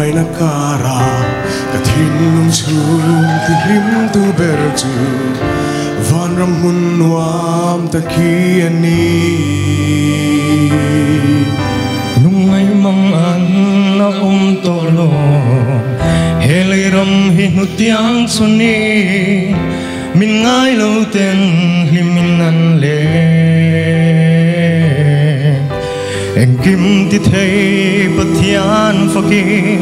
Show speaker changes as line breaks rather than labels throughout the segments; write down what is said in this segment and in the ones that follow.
Buaina kara ka thinlung chhung ti hlim tu ber chu vanram hmun nuam tak hi a ni.
Lungngai mang an a awm tawh lo, he lei ram hi hnutiang chu ni, min ngai lo ten hlimin an leng. Engkim ti thei Pathian fakin,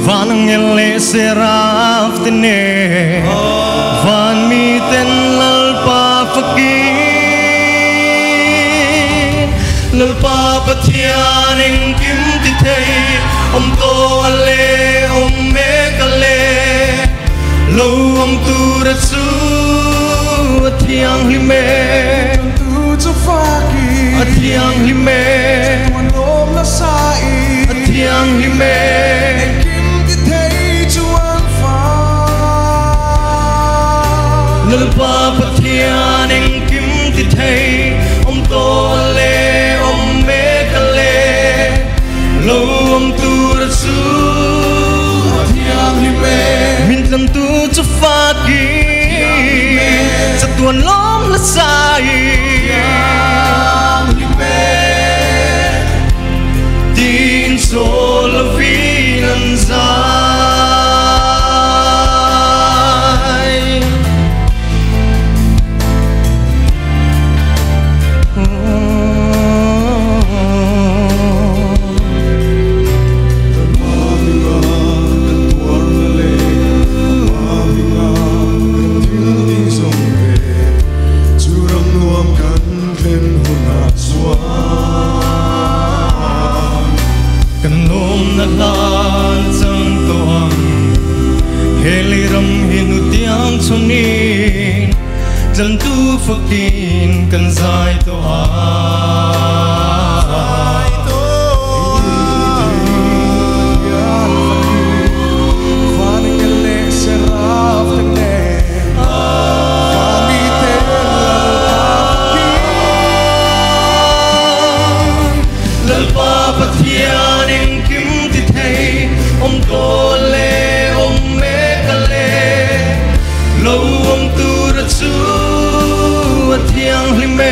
van angel leh seraf te nen, van mi ten Lalpa fakin. Lalpa Pathian engkim ti thei, awm tawh a le awm mek a le, lo awm tur a chu a thianghlim e.
Tu chu fakin,
a thianghlim e.
Chatuan lawm la sai,
a thianghlim e.
Engkim ti thei chu an fa.
Lalpa Pathian engkim ti thei, awm tawh a le awm mek a le, lo awm tur a chu
a thianghlim e.
Min tlan tu chu fakin, chatuan lawm la sai,
thianghlim e.
Tin chawl lovin an zai. Kan lawm na hlan chang tawh ang, he lei ram hi hnutiang chhunin, tlantu fakin kan zai tawh ang. Lalpa Pathian engkim ti thei, awm tawh le awm mek a le, lo awm tur a chu a thianghlim e.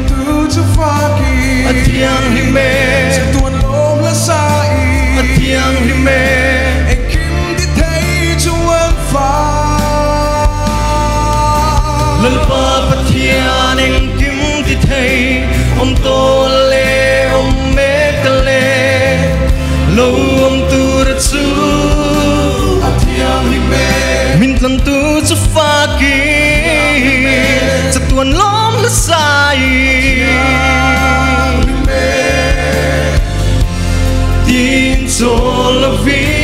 Tu chu fakin,
a thianghlim e.
Chatuan lawm la sai,
a thianghlim e.
Engkim ti thei chu an fa.
Lalpa Pathian engkim ti thei, awm tawh le awm mek a le, lo awm tur a chu
a thianghlim e.
Min tlan tu chu fakin, chatuan lawm la sai,
thianghlim e.
Tin chawl lovin